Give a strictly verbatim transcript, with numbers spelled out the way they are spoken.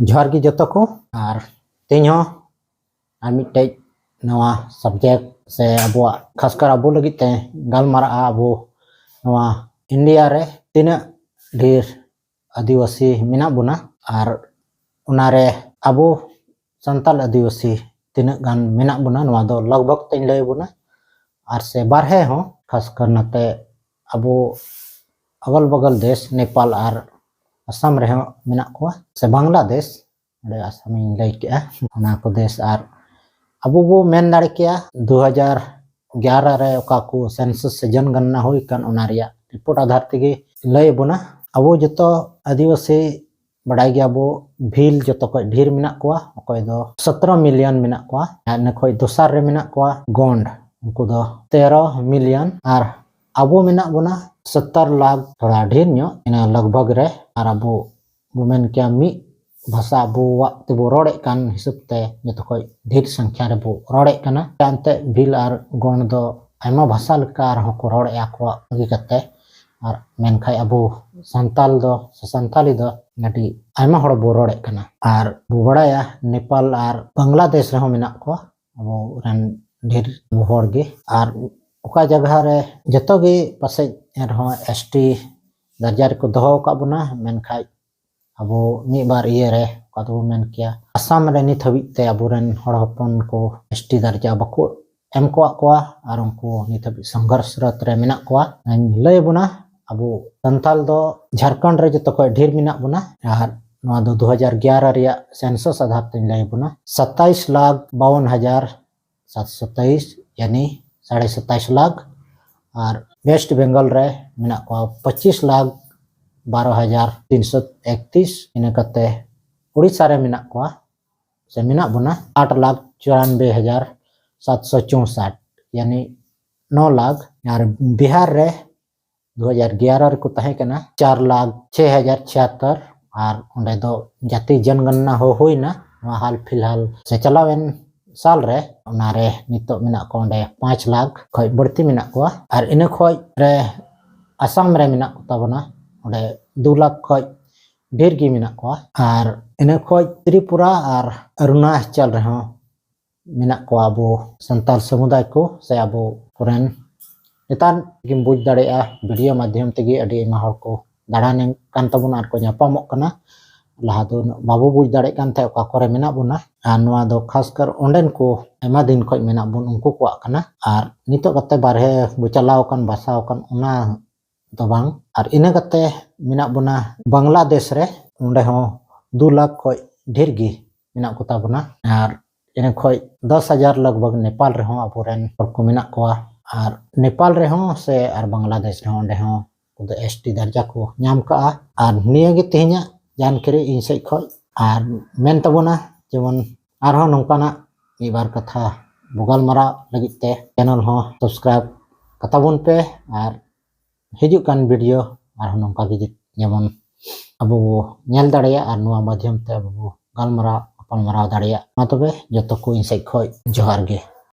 ᱡᱚᱦᱟᱨ ᱜᱮ ᱡᱚᱛᱚ ᱠᱚ᱾ ᱟᱨ ᱛᱮᱦᱮᱧ ᱦᱚᱸ ᱟᱨ ᱢᱤᱫᱴᱮᱡ ᱱᱟᱣᱟ subject ᱥᱮ ᱟᱵᱚᱣᱟᱜ, ᱠᱷᱟᱥᱠᱟᱨ ᱟᱵᱚ ᱞᱟᱹᱜᱤᱫ ᱛᱮ ᱜᱟᱞᱢᱟᱨᱟᱜᱼᱟ, ᱟᱵᱚ ᱱᱚᱣᱟ ᱤᱱᱰᱤᱭᱟ ᱨᱮ ᱛᱤᱱᱟᱹᱜ ᱰᱷᱮᱨ ᱟᱹᱫᱤᱵᱟᱹᱥᱤ ᱢᱮᱱᱟᱜ ᱵᱚᱱᱟ ᱟᱨ ᱚᱱᱟᱨᱮ ᱟᱵᱚ ᱥᱟᱱᱛᱟᱞ ᱟᱹᱫᱤᱵᱟᱹᱥᱤ ᱛᱤᱱᱟᱹᱜ ᱜᱟᱱ ᱢᱮᱱᱟᱜ ᱵᱚᱱᱟ, ᱱᱚᱣᱟ ᱫᱚ ᱞᱟᱜᱽ ᱵᱷᱟᱜᱽ ᱛᱮᱧ ᱞᱟᱹᱭ ᱟᱵᱚᱱᱟ᱾ ᱟᱨ ᱥᱮ ᱵᱟᱨᱦᱮ ᱦᱚᱸ, ᱠᱷᱟᱥᱠᱟᱨ ᱱᱚᱛᱮ ᱟᱵᱚ ᱟᱜᱚᱞ ᱵᱟᱜᱚᱞ ᱫᱮᱥ, ᱱᱮᱯᱟᱞ ᱟᱨ ᱟᱥᱟᱢ ᱨᱮᱦᱚᱸ ᱢᱮᱱᱟᱜ ᱠᱚᱣᱟ, ᱥᱮ ᱵᱟᱝᱞᱟᱫᱮᱥ, ᱚᱸᱰᱮ ᱟᱥᱟᱢᱤᱧ ᱞᱟᱹᱭ ᱠᱮᱜᱼᱟ, ᱚᱱᱟ ᱠᱚ ᱫᱮᱥ᱾ ᱟᱨ ᱟᱵᱚ ᱵᱚ ᱢᱮᱱ ᱫᱟᱲᱮ ᱠᱮᱭᱟ, ᱫᱩ ᱦᱟᱡᱟᱨ ᱜᱮᱭᱟᱨᱟ ᱨᱮ ᱚᱠᱟ ᱠᱚ census ᱥᱮ ᱡᱚᱱᱜᱚᱱᱱᱟ ᱦᱩᱭ ᱟᱠᱟᱱ, ᱚᱱᱟ ᱨᱮᱭᱟᱜ report ᱟᱫᱷᱟᱨ ᱛᱮᱜᱮ ᱞᱟᱹᱭ ᱟᱵᱚᱱᱟ᱾ ᱟᱵᱚ ᱡᱚᱛᱚ ᱟᱹᱫᱤᱵᱟᱹᱥᱤ ᱵᱟᱰᱟᱭ ᱜᱮᱭᱟ ᱵᱚ, ᱵᱷᱤᱞ ᱡᱚᱛᱚ ᱠᱷᱚᱡ ᱰᱷᱮᱨ ᱢᱮᱱᱟᱜ ᱠᱚᱣᱟ, ᱚᱠᱚᱭ ᱫᱚ ᱥᱚᱛᱨᱚ million ᱢᱮᱱᱟᱜ ᱠᱚᱣᱟ᱾ ᱟᱨ ᱤᱱᱟᱹ ᱠᱷᱚᱡ ᱫᱚᱥᱟᱨ ᱨᱮ ᱢᱮᱱᱟᱜ ᱠᱚᱣᱟ ᱜᱚᱱᱰ, ᱩᱱᱠᱩ ᱫᱚ ᱛᱮᱨᱚ million᱾ ᱟᱨ ᱟᱵᱚ ᱢᱮᱱᱟᱜ ᱵᱚᱱᱟ ᱥᱚᱛᱛᱚᱨ ᱞᱟᱠᱷ, ᱛᱷᱚᱲᱟ ᱰᱷᱮᱨ ᱧᱚᱜ ᱤᱱᱟᱹ ᱞᱟᱜᱽ ᱵᱷᱟᱜᱽ ᱨᱮ᱾ ᱟᱨ ᱟᱵᱚ ᱵᱚ ᱢᱮᱱ ᱠᱮᱭᱟ ᱢᱤᱫ ᱵᱷᱟᱥᱟ ᱟᱵᱚᱣᱟᱜ ᱛᱮᱵᱚ ᱨᱚᱲᱮᱫ ᱠᱟᱱ ᱦᱤᱥᱟᱹᱵ ᱛᱮ ᱡᱚᱛᱚ ᱠᱷᱚᱡ ᱰᱷᱮᱨ ᱥᱚᱝᱠᱷᱟ ᱨᱮᱵᱚ ᱨᱚᱲᱮᱫ ᱠᱟᱱᱟ᱾ ᱮᱱᱛᱮᱫ ᱵᱷᱤᱞ ᱟᱨ ᱜᱚᱱᱰ ᱫᱚ ᱟᱭᱢᱟ ᱵᱷᱟᱥᱟ ᱞᱮᱠᱟ ᱟᱨᱦᱚᱸ ᱠᱚ ᱨᱚᱲᱮᱫᱼᱟ ᱟᱠᱚᱣᱟᱜ ᱵᱟᱹᱜᱤ ᱠᱟᱛᱮ᱾ ᱟᱨ ᱢᱮᱱᱠᱷᱟᱡ ᱟᱵᱚ ᱥᱟᱱᱛᱟᱞ ᱫᱚ, ᱥᱮ ᱥᱟᱱᱛᱟᱞᱤ ᱫᱚ ᱟᱹᱰᱤ ᱟᱭᱢᱟ ᱦᱚᱲ ᱵᱚ ᱨᱚᱲᱮᱫ ᱠᱟᱱᱟ᱾ ᱟᱨ ᱵᱚ ᱵᱟᱲᱟᱭᱟ ᱱᱮᱯᱟᱞ ᱟᱨ ᱵᱟᱝᱞᱟᱫᱮᱥ ᱨᱮᱦᱚᱸ ᱢᱮᱱᱟᱜ ᱠᱚᱣᱟ ᱟᱵᱚ ᱨᱮᱱ ᱰᱷᱮᱨ ᱦᱚᱲ ᱜᱮ᱾ ᱟᱨ ᱚᱠᱟ ᱡᱟᱭᱜᱟ ᱨᱮ ᱡᱚᱛᱚ ᱜᱮ ᱯᱟᱥᱮᱡ ᱮᱱᱨᱮᱦᱚᱸ ᱮᱥ ᱴᱤ ᱫᱟᱨᱡᱟ ᱨᱮᱠᱚ ᱫᱚᱦᱚ ᱟᱠᱟᱫ ᱵᱚᱱᱟ, ᱢᱮᱱᱠᱷᱟᱡ ᱟᱵᱚ ᱢᱤᱫ ᱵᱟᱨ ᱤᱭᱟᱹ ᱨᱮ, ᱚᱠᱟ ᱫᱚᱵᱚ ᱢᱮᱱ ᱠᱮᱭᱟ, ᱟᱥᱟᱢ ᱨᱮ ᱱᱤᱛ ᱦᱟᱹᱵᱤᱡ ᱛᱮ ᱟᱵᱚᱨᱮᱱ ᱦᱚᱲ ᱦᱚᱯᱚᱱ ᱠᱚ ᱮᱥ ᱴᱤ ᱫᱟᱨᱡᱟ ᱵᱟᱠᱚ ᱮᱢ ᱠᱚᱣᱟᱜ ᱠᱚᱣᱟ ᱟᱨ ᱩᱱᱠᱩ ᱱᱤᱛ ᱦᱟᱹᱵᱤᱡ ᱥᱚᱝᱜᱷᱚᱨᱥᱨᱚᱛ ᱨᱮ ᱢᱮᱱᱟᱜ ᱠᱚᱣᱟ᱾ ᱚᱱᱟᱧ ᱞᱟᱹᱭ ᱟᱵᱚᱱᱟ, ᱟᱵᱚ ᱥᱟᱱᱛᱟᱞ ᱫᱚ ᱡᱷᱟᱲᱠᱷᱚᱸᱰ ᱨᱮ ᱡᱚᱛᱚ ᱠᱷᱚᱡ ᱰᱷᱮᱨ ᱢᱮᱱᱟᱜ ᱵᱚᱱᱟ᱾ ᱟᱨ ᱱᱚᱣᱟ ᱫᱚ ᱫᱩ ᱦᱟᱡᱟᱨ ᱜᱮᱭᱟᱨᱟ ᱨᱮᱭᱟᱜ census ᱟᱫᱷᱟᱨ ᱛᱮᱧ ᱞᱟᱹᱭ ᱟᱵᱚᱱᱟ, ᱥᱟᱛᱟᱭᱤᱥ ᱞᱟᱠᱷ ᱵᱟᱣᱚᱱ ᱦᱟᱡᱟᱨ ᱥᱟᱛᱥᱚ ᱛᱮᱭᱤᱥ, ᱭᱟᱱᱤ ᱥᱟᱲᱮ ᱥᱟᱛᱟᱭᱤᱥ ᱞᱟᱠᱷ᱾ ᱟᱨ ᱣᱮᱥᱴ ᱵᱮᱝᱜᱚᱞ ᱨᱮ ᱢᱮᱱᱟᱜ ᱠᱚᱣᱟ ᱯᱚᱸᱪᱤᱥ ᱞᱟᱠᱷ ᱵᱟᱨᱚ ᱦᱟᱡᱟᱨ ᱛᱤᱱᱥᱚ ᱮᱠᱛᱤᱥ᱾ ᱤᱱᱟᱹ ᱠᱟᱛᱮ ᱩᱲᱤᱥᱥᱟ ᱨᱮ ᱢᱮᱱᱟᱜ ᱠᱚᱣᱟ, ᱥᱮ ᱢᱮᱱᱟᱜ ᱵᱚᱱᱟ, ᱟᱴ ᱞᱟᱠᱷ ᱪᱩᱨᱟᱱᱵᱮ ᱦᱟᱡᱟᱨ ᱥᱟᱛᱥᱚ ᱪᱳᱥᱟᱴ, ᱭᱟᱱᱤ ᱱᱚ ᱞᱟᱠᱷ᱾ ᱟᱨ ᱵᱤᱦᱟᱨ ᱨᱮ ᱫᱩ ᱦᱟᱡᱟᱨ ᱜᱮᱭᱟᱨᱟ ᱨᱮᱠᱚ ᱛᱟᱦᱮᱸ ᱠᱟᱱᱟ ᱪᱟᱨ ᱞᱟᱠᱷ ᱪᱷᱮ ᱦᱟᱡᱟᱨ ᱪᱷᱤᱭᱟᱛᱛᱚᱨ᱾ ᱟᱨ ᱚᱸᱰᱮ ᱫᱚ ᱡᱟᱹᱛᱤ ᱡᱚᱱᱜᱚᱱᱱᱟ ᱦᱚᱸ ᱦᱩᱭᱱᱟ ᱱᱚᱣᱟ ᱦᱟᱞ ᱯᱷᱤᱞᱦᱟᱞ ᱥᱮ ᱪᱟᱞᱟᱣᱮᱱ ᱥᱟᱞ ᱨᱮ᱾ ᱚᱱᱟᱨᱮ ᱱᱤᱛᱚᱜ ᱢᱮᱱᱟᱜ ᱠᱚᱣᱟ ᱚᱸᱰᱮ ᱯᱟᱸᱪ ᱞᱟᱠᱷ ᱠᱷᱚᱡ ᱵᱟᱹᱲᱛᱤ ᱢᱮᱱᱟᱜ ᱠᱚᱣᱟ᱾ ᱟᱨ ᱤᱱᱟᱹ ᱠᱷᱚᱡ ᱨᱮ ᱟᱥᱟᱢ ᱨᱮ ᱢᱮᱱᱟᱜ ᱠᱚ ᱛᱟᱵᱚᱱᱟ ᱚᱸᱰᱮ ᱫᱩ ᱞᱟᱠᱷ ᱠᱷᱚᱡ ᱰᱷᱮᱨ ᱜᱮ ᱢᱮᱱᱟᱜ ᱠᱚᱣᱟ᱾ ᱟᱨ ᱤᱱᱟᱹ ᱠᱷᱚᱡ ᱛᱨᱤᱯᱩᱨᱟ ᱟᱨ ᱚᱨᱩᱱᱟᱪᱚᱞ ᱨᱮᱦᱚᱸ ᱢᱮᱱᱟᱜ ᱠᱚᱣᱟ ᱟᱵᱚ ᱥᱟᱱᱛᱟᱲ ᱥᱚᱢᱩᱫᱟᱭ ᱠᱚ, ᱥᱮ ᱟᱵᱚ ᱠᱚᱨᱮᱱ᱾ ᱱᱮᱛᱟᱨ ᱜᱮᱢ ᱵᱩᱡᱽ ᱫᱟᱲᱮᱭᱟᱜᱼᱟ, ᱵᱷᱤᱰᱤᱭᱳ ᱢᱟᱫᱽᱫᱷᱚᱢ ᱛᱮᱜᱮ ᱟᱹᱰᱤ ᱟᱭᱢᱟ ᱦᱚᱲ ᱠᱚ ᱫᱟᱬᱟᱱ ᱠᱟᱱ ᱛᱟᱵᱚᱱᱟ ᱟᱨ ᱠᱚ ᱧᱟᱯᱟᱢᱚᱜ ᱠᱟᱱᱟ᱾ ᱞᱟᱦᱟ ᱫᱚ ᱩᱱᱟᱹᱜ ᱵᱟᱵᱚ ᱵᱩᱡᱽ ᱫᱟᱲᱮᱭᱟᱜ ᱠᱟᱱ ᱛᱟᱦᱮᱸᱫ ᱚᱠᱟ ᱠᱚᱨᱮ ᱢᱮᱱᱟᱜ ᱵᱚᱱᱟ᱾ ᱟᱨ ᱱᱚᱣᱟ ᱫᱚ ᱠᱷᱟᱥᱠᱟᱨ ᱚᱸᱰᱮᱱ ᱠᱚ ᱟᱭᱢᱟ ᱫᱤᱱ ᱠᱷᱚᱡ ᱢᱮᱱᱟᱜ ᱵᱚᱱ, ᱩᱱᱠᱩ ᱠᱚᱣᱟᱜ ᱠᱟᱱᱟ᱾ ᱟᱨ ᱱᱤᱛᱚᱜ ᱠᱟᱛᱮ ᱵᱟᱨᱦᱮ ᱵᱚ ᱪᱟᱞᱟᱣ ᱟᱠᱟᱱ, ᱵᱟᱥᱟᱣ ᱟᱠᱟᱱ, ᱚᱱᱟ ᱫᱚ ᱵᱟᱝ᱾ ᱟᱨ ᱤᱱᱟᱹ ᱠᱟᱛᱮ ᱢᱮᱱᱟᱜ ᱵᱚᱱᱟ ᱵᱟᱝᱞᱟᱫᱮᱥ ᱨᱮ, ᱚᱸᱰᱮ ᱦᱚᱸ ᱫᱩ ᱞᱟᱠᱷ ᱠᱷᱚᱡ ᱰᱷᱮᱨ ᱜᱮ ᱢᱮᱱᱟᱜ ᱠᱚ ᱛᱟᱵᱚᱱᱟ᱾ ᱟᱨ ᱤᱱᱟᱹ ᱠᱷᱚᱡ ᱫᱚᱥ ᱦᱟᱡᱟᱨ ᱞᱟᱜᱽ ᱵᱷᱟᱜᱽ ᱱᱮᱯᱟᱞ ᱨᱮᱦᱚᱸ ᱟᱵᱚᱨᱮᱱ ᱦᱚᱲ ᱠᱚ ᱢᱮᱱᱟᱜ ᱠᱚᱣᱟ᱾ ᱟᱨ ᱱᱮᱯᱟᱞ ᱨᱮᱦᱚᱸ ᱥᱮ ᱟᱨ ᱵᱟᱝᱞᱟᱫᱮᱥ ᱨᱮᱦᱚᱸ, ᱚᱸᱰᱮ ᱦᱚᱸ ᱩᱱᱠᱩ ᱫᱚ ᱮᱥ ᱴᱤ ᱫᱟᱨᱡᱟ ᱠᱚ ᱧᱟᱢ ᱠᱟᱜᱼᱟ᱾ ᱟᱨ ᱱᱤᱭᱟᱹ ᱜᱮ ᱛᱮᱦᱮᱧᱟᱜ ᱡᱟᱱᱠᱟᱨᱤ ᱤᱧ ᱥᱮᱫ ᱠᱷᱚᱡ᱾ ᱟᱨ ᱢᱮᱱ ᱛᱟᱵᱚᱱᱟ ᱡᱮᱢᱚᱱ ᱟᱨᱦᱚᱸ ᱱᱚᱝᱠᱟᱱᱟᱜ ᱢᱤᱫ ᱵᱟᱨ ᱠᱟᱛᱷᱟ ᱵᱚ ᱜᱟᱞᱢᱟᱨᱟᱣ ᱞᱟᱹᱜᱤᱫ ᱛᱮ ᱪᱮᱱᱮᱞ ᱦᱚᱸ ᱥᱟᱵᱥᱠᱨᱟᱭᱤᱵ ᱠᱟᱛᱟ ᱵᱚᱱ ᱯᱮ᱾ ᱟᱨ ᱦᱤᱡᱩᱜ ᱠᱟᱱ ᱵᱷᱤᱰᱤᱭᱳ ᱟᱨᱦᱚᱸ ᱱᱚᱝᱠᱟ ᱜᱮ ᱡᱮ-, ᱡᱮᱢᱚᱱ ᱟᱵᱚ ᱵᱚ ᱧᱮᱞ ᱫᱟᱲᱮᱭᱟᱜ ᱟᱨ ᱱᱚᱣᱟ ᱢᱟᱫᱽᱫᱷᱚᱢ ᱛᱮ ᱟᱵᱚ ᱵᱚ ᱜᱟᱞᱢᱟᱨᱟᱣ, ᱜᱟᱯᱟᱞᱢᱟᱨᱟᱣ ᱫᱟᱲᱮᱭᱟᱜ᱾ ᱢᱟ ᱛᱚᱵᱮ ᱡᱚᱛᱚ ᱠᱚ ᱤᱧ ᱥᱮᱫ ᱠᱷᱚᱡ ᱡᱚᱦᱟᱨ ᱜᱮ᱾